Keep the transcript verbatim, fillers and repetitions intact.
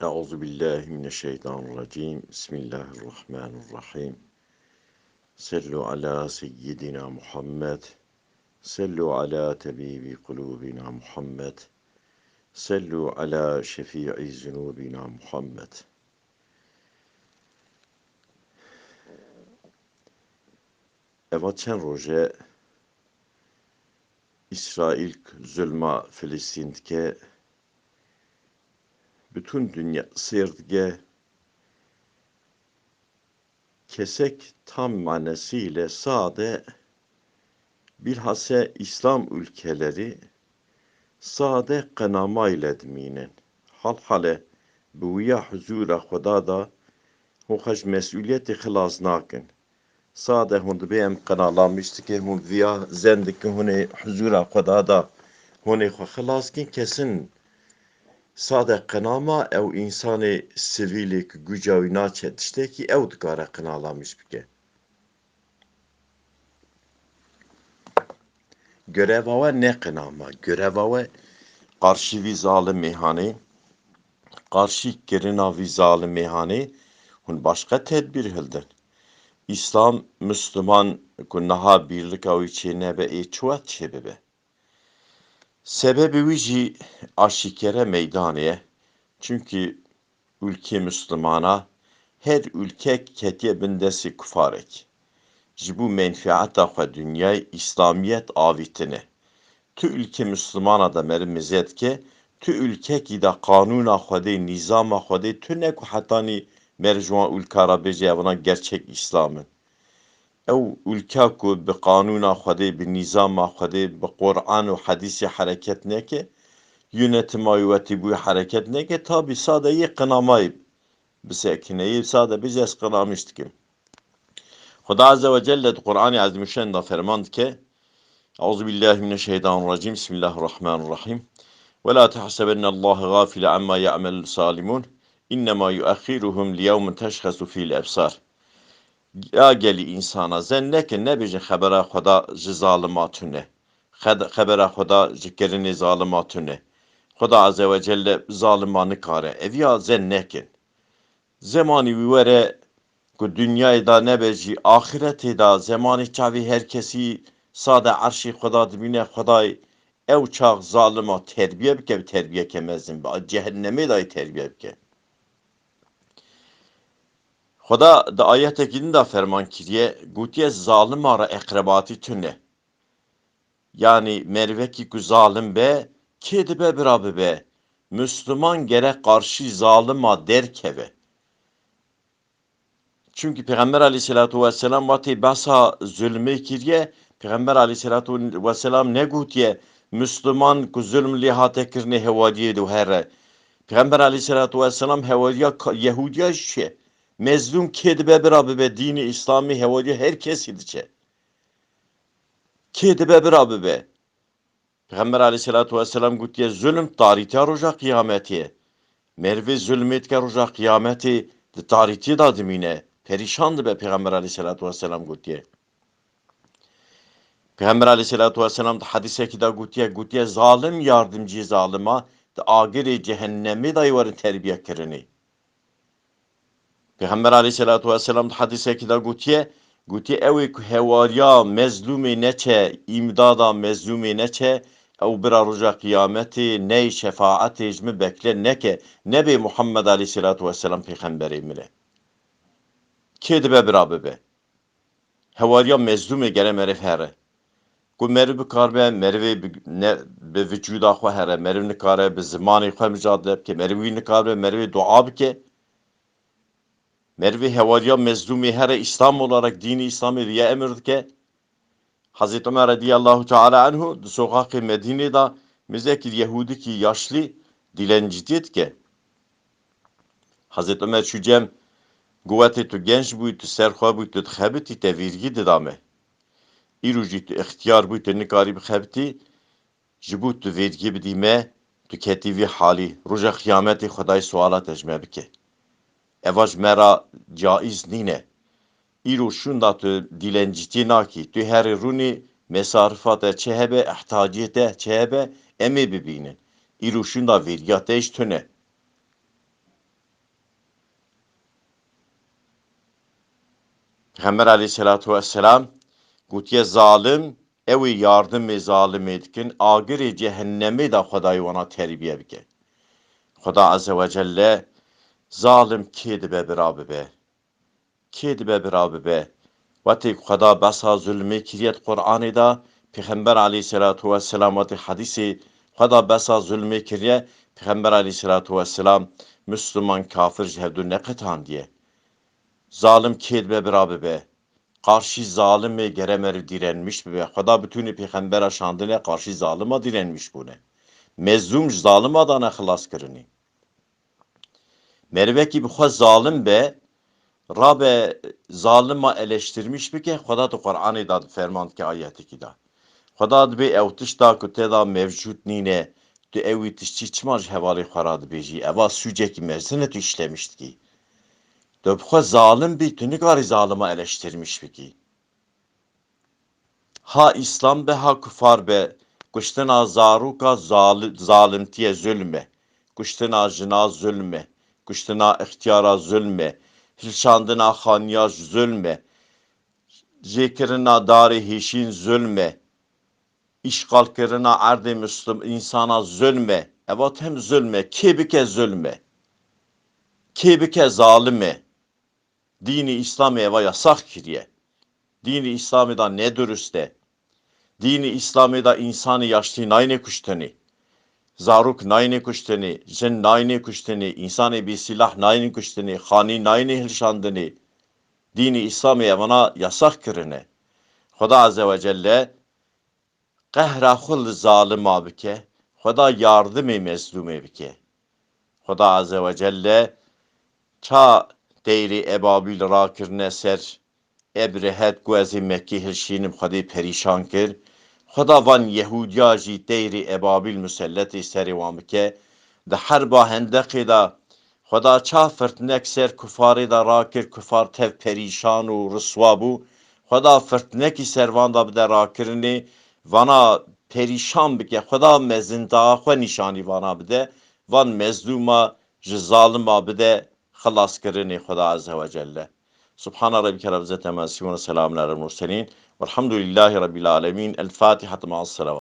أعوذ بالله من الشيطان الرجيم. بسم الله الرحمن الرحيم. صلوا على سيدنا محمد. صلوا على طبيب قلوبنا محمد. صلوا على شفيع ذنوبنا محمد. Eva çend roj e Îsraîl zulma Filistîn dike, bütün dünya seyr dike. Kesek tam manesiyle sade, bilhassa İslam ülkeleri sade qenama ile dimînin. Hal hale bi wiya huzura Xweda da hûn xwe ji mesûliyetê xilas nakin. Sade hûn dibê em qenala miştikê hûn viya zendikin hûnê huzura Xweda da hûnê xwe xilas kin kesin. Sade qenama ew însanê sivîlê ku guca wî naçe tiştekî ew dikare qenala miş bike. Göreva we ne qenama. Göreva we qarşî vî zalimê hanê, qarşî kirina vî zalimê hanê hûn başqa tedbîr hildin. Îslam, Misliman ku niha bîrlika wî çê nebe ê çi wet çê bibe? Sebebê wî jî aşîkere meydanê ye. Çunkî ûlkê Mislimana her ûlkek ketiye bin destê kufarek. Ji bo menfeeta xwe dinyayê Îslamiyet avîtine. Tu ûlkê Mislimana de meriv mize dike, tu ûlkekî de qanûna Xwedê, nîzama Xwedê tune ku hetanî meriv ji wan ûlka re bêje evana gerçek Îslam in. Ew ûlka ku bi qanûna Xwedê, bi nîzama Xwedê, bi Quran û hedîsê hereket neke, yönetima wî wetî bûyî hereket neke, tabî sade yê qinamayî bisekine, yê sade bêje ez qinamîş dikim. Xuda Azze ve Celle di Quranê Ezîmuşşan de ferman dike, Euzu billahi mineşşeytanirracim. Bismillahirrahmanirrahim. Ve la tahsebennallaha gafile amma ya'meluz zalimun. İnnema yu'ahhiruhum liyevmin teşhasu fihil ebsar. Ya gelî însana zen nekin, nebêjin xebera Xweda ji zalima tune. Xed-, xebera Xweda ji kirinê zalima tune. Xweda Azze ve Celle zalima nikare. Eviya zen nekin. Zemanî wî were ku dinyayê de nebe jî axiretê de, zemanê çavê her kesî sade erşê Xweda dibîne, Xwedayê ew çax zalima terbiye bike, bi terbiyeke mezin, bi cehennemê dayê terbiye bike. Xweda di ayetekî din de ferman kiriye, gotiye, zalima re eqrebatî tune. Yanî merivekî ku zalim be, kê dibe bira bibe? Misliman gerek qarşî zalima derkeve. Çunkî Pêxember aleyhisselatu vesselam wextê behsa zulmê kiriye, Pêxember aleyhisselatu vesselam negotiye, Misliman ku zulm lê hate kirinê hewariyê de here. Pêxember aleyhisselatu vesselam hewariya ka-, Yehudiya jî çi? Mezlûm kê dibe bira bibe dînê Îslamê hewariya her kesî diçe. Kê dibe bira bibe? Pêxember aleyhisselatu vesselam gotiye, zulm tarîtiya roja qiyametê ye. Merivê zulmê dike roja qiyametê di tarîtiyê de dimîne. Perîşan dibe, Pêxember aleyhisselatu vesselam gotiye. Pêxember aleyhisselatu vesselam di hedîsekî de gotiye, gotiye, zalim yardimcî zalima di agirê cehennemê de yê werin terbiye kirinê. Pêxember aleyhisselatu vesselam di hedîsekî de gotiye, gotiye, ew ê ku hewariya mezlûmê neçe, îmdada mezlûmê neçe, ew bira roja qiyametê neyê şefaetê ji min bekle neke, nebê Muhammed aleyhisselatu vesselam pêxemberê min e. Kê dibe bira bibe? Hewariya mezlûmê gere meriv here. Ku meriv bikaribe, merivê bi, ne, bi vücuda xwe here, meriv nikare bi zimanê xwe micadele bike, meriv wî nikaribe, merivê dua bike. Merivê hewariya mezlûmê here, Îslam olarak dînê Îslamê viya emir dike. Hazreti Ömer radiyallahu teala anhu di soqaqê Medînê de mizekî Yehûdikî yaşlî dilencîtiyê dike. Hazreti Ömer çû cem, got, wextê tu genç bûyî, tu ser xwe bûyî, tu dixebitî, te vîrgî dida me. Îro jî tu îxtiyar bûyî, tu nikarî bixebitî, ji bo tu vêrgî bidî me, tu ketî vî halî. Roja qiyametê Xwedayê suala te ji me bike. Eva ji me re caiz nîne. Îro şûnda tu dîlencîtî nakî. Tu herî rûnî mesarifa te çi hebe, ihtaciyê te çi hebe, em ê bibînin. Îro şûnda vêrgiya te jî tune. Pêxember aleyhisselatu vesselam gotiye, zalim, ew ê yardimê zalimê dikin, agirê cehennemê de Xwedayê wana terbiye bike. Xweda Azze ve Celle, zalim kê dibe bira bibe? Kê dibe bira bibe? Wextê ku Xweda behsa zulmê kiriye di Qur'anê de, Pêxember aleyhisselatu vesselam wextê hedîsê Xweda behsa zulmê kiriye, Pêxember aleyhisselatu vesselam Müslüman kafir ji hevdu neqetandiye. Zalim kê dibe bira bibe? Qarşî zalimê gere meriv direnmiş bibe. Xweda bi tûnê pêxembera şandine qarşî zalima direnmiş bûne. Mezlûm ji zalima dane xilas kirinê. Merivekî bi xwe zalim be, rabe zalima eleştirmiş bike, Xweda di Qur'anê de ferman dike ayetekî de. Xweda dibê ew tişta ku te de mevcûd nîne, tu ewî tiştî çima ji hevalê xwe re dibêjî? Eva sûcekî mezin e tu îşlemiş dikî. Tu bi xwe zalim bî, tu nikarî zalima eleştirmiş bikî. Ha Îslam be, ha kufar be, kuştina zaroka zali-, zalimtiye, zulm e. Kuştina jina zulm e. Kuştina ixtiyara zulm e. Hilşandina xaniya zulm e. Jêkirina darê hêşîn zulm e. Îşxalkirina erdê Muslim-, însana zulm e. Eva tem zulm e. Kê bike zulm e. Kê bike zalim e. Dînî Îslamê eva yasax kiriye. Dînî Îslamê de ne durust e. Dînî Îslamê de însanê yaştî nayînê kuştinê. Zarok nayînê kuştinê, jin nayînê kuştinê, însanê bêsîlah nayînê kuştinê, xanî nayînê hilşandinê. Dînî Îslamê evana yasax kirine. Xweda Azze ve Celle qehra xwe li zalima bike, Xweda yardimê mezlûmê bike. Xweda Azze ve Celle ça teyrê ebabîl rakirine ser Ebrehet ku ez ê Mekkê hilşînim, Xwedê perîşan kir. Xweda van Yehûdiya jî teyrê ebabîl muselletê serê wan bike. Di herba Hendeqê de Xweda ça firtinek ser kufarê de rakir, kufar tev perîşan û riswa bû. Xweda firtinekî ser van de bide rakirinê, vana perîşan bike. Xweda mezintiya xwe nîşanî vana bide. Van mezlûma ji zalima bide xilaskirinê Xweda Azze ve Celle. Subhana Rabbike Rabbil İzzeti Amma Yasifun ve Selamun Alel Murselin. Velhamdülillahi Rabbil Alemin. El Fatiha ma selawat.